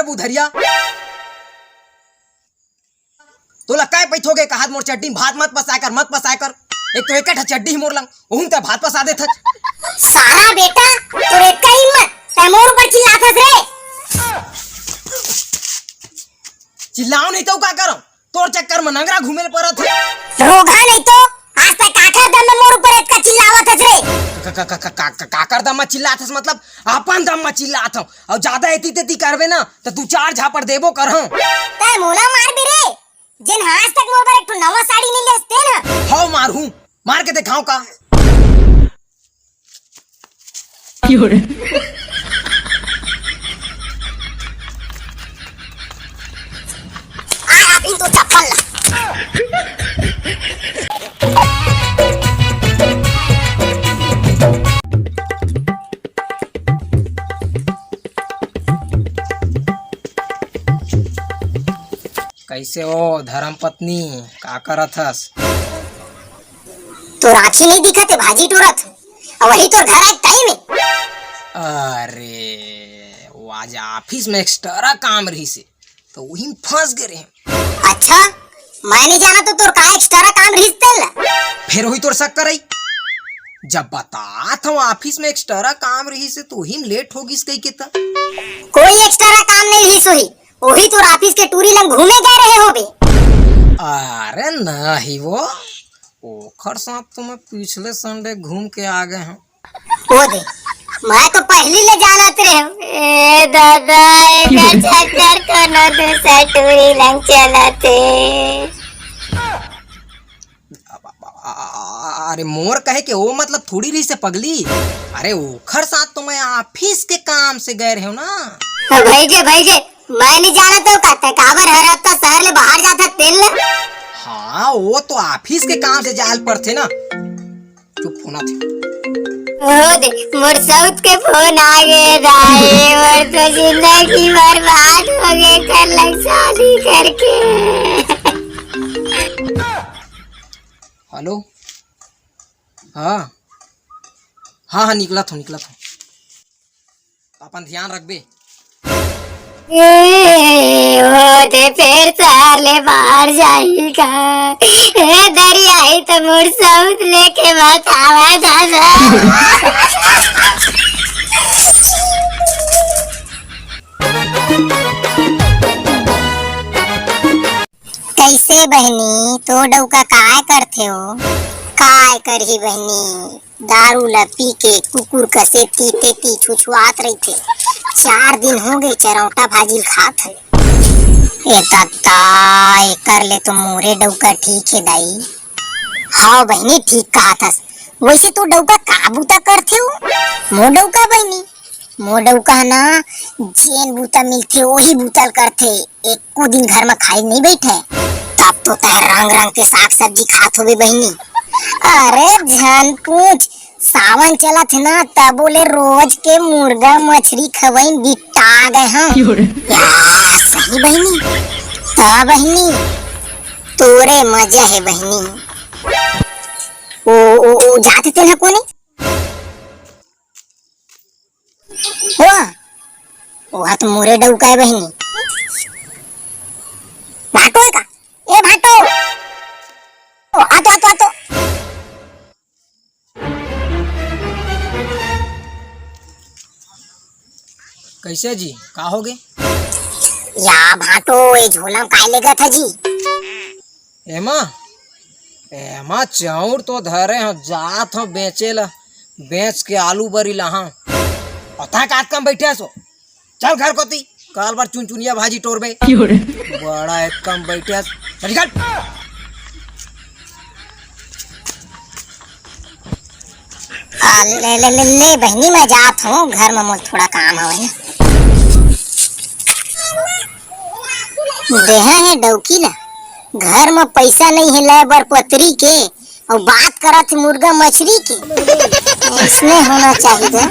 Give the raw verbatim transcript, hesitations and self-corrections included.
उधरिया। तोला काय पइत होगे, कहत मोर चड्डी में भात मत पसाय कर, मत पसाय कर। एक तो एक ठा चड्डी ही मोर लंग, ओहू में तैं भात पसा देथस। सारा बेटा, तोर एतका हिम्मत, तैं मोर ऊपर चिल्लाथस रे। चिल्लाओ नहीं तो का करो, तोर चक्कर में नंगरा घूमे ल परत हे। रोगहा नहीं तो, आज तक काकर दम में मोर ऊपर एतका चिल्लावत हस रे? का-, का-, का-, का-, का-, का-, काकर दम में चिल्लात हस मतलब? अपन दम में चिल्लात हंव। अउ ज्यादा एती तेती करबे ना, त दू चार झापड़ देबो करहूं। तैं मोला मारबे रे, जेन आज तक मोर बर एक ठो नवा साड़ी नहीं लेस तेन ह। हव मारहूं, मार के देखाओं का। आ, अभी तो चप्पल ला। कैसे हो धर्म पत्नी, का करत हस? तोर आँखी नहीं दिखत हे, भाजी टोरत हंव। वही तोर घर आए टाइम हे। अरे, वो आज ऑफिस में एक्स्ट्रा काम रहिस हे, त उही में फंस गे रहेंव। अच्छा, मैं नहीं जानत हंव तोर का एक्स्ट्रा काम रहिस तेला। फेर वही तोर शक करई। जब बतात हंव ऑफिस में एक्स्ट्रा काम रहिस हे, त उही में लेट हो गिस कहिके त। कोई एक्स्ट्रा काम नहीं रहिस होही, वही तोर ऑफिस के टूरी लंग घूमे गए रहे होबे। अरे नहीं वो, ओखर साथ तो मैं पिछले संडे घूम के आ गे हंव। ओ दे, मैं तो पहिली ले जानत रहेंव। ए दादा, एकर चक्कर कोनो दूसर टूरी लंग चलत हे। अरे मोर कहे के ओ मतलब थोड़ी रहिस हे पगली। अरे ओखर साथ तो मैं ऑफिस के काम से गए रहेंव ना। भइगे, भइगे, मैं नहीं जानत हंव का, तैं काबर हर हफ्ता शहर ले बाहर जाथस तेन ल। हाँ, वो तो ऑफिस के काम से जाए ल परथे ना। चुप होना थे। ओ दे, मोर सउत के फोन आ गे दाई, मोर तो जिंदगी बर्बाद हो गे, कर लग शादी करके। हेलो, हाँ, हाँ, हाँ, निकलत हंव, निकलत हंव। अपन ध्यान रखबे। ए, ओ दे फेर शहर ले बाहर जाही का? ए, दरियाई त मोर सउत लेके मत आवा दादा। कैसे बहिनी, तोर डउका काय करथे ओ? काय करही बहिनी, दारू ल पी के कुकुर कसे तीते ती छुछुआत रहिथे। चार दिन हो गे चरौटा भाजी ल खात हे। ए ददा, एकर ले तो मोरे डउका ठीक हे दाई। हाँ बहिनी, ठीक कहत हस। वैसे तोर डउका का बूता करथे ओ? मोर डउका बहिनी, मोर डउका ह ना, जेन बूता मिलथे, ओही बूता ल करथे। एको दिन घर म खाली नइ बइठय। तब तो तैं रंग-रंग के साग-सब्जी खात होबे बहिनी। अरे झन पूछ, सावन चलत हे ना, तभो ले रोज के मुर्गा-मछरी खवई म बिकटा गे हंव। या, सही बहिनी। त बहिनी, तोरे मजा हे बहिनी। ओ, ओ, ओ, जात हे तेन ह कोने? ओ, ओ हा तो मोरे डउका हे बहिनी। भाटो हे का? ए भाटो! ओ, आ तो, आ तो, आ तो। कइसे जी? का होगे? या भाटो, ए झोला म काय लेगत हस जी? एमा, एमा चाउर तो धरे हंव, जात हंव बेचे ला, बेच के आलू बरी लाहंव। अउ तैं का अतका म बइठे हस ओ? चल घर कोती, काल बर चुनचुनिया भाजी टोरबे। बड़ा अतका म बइठे हस, चल निकल। आ, ले, ले, ले, ले बहिनी, मैं जात हंव, घर म मोला थोड़ा काम हवय ना। देहा हे डउकी ला, घर म पइसा नइ हे लाय बर पतरी के, अउ बात करत हे मुर्गा मछरी के। अइसने होना चाहिए।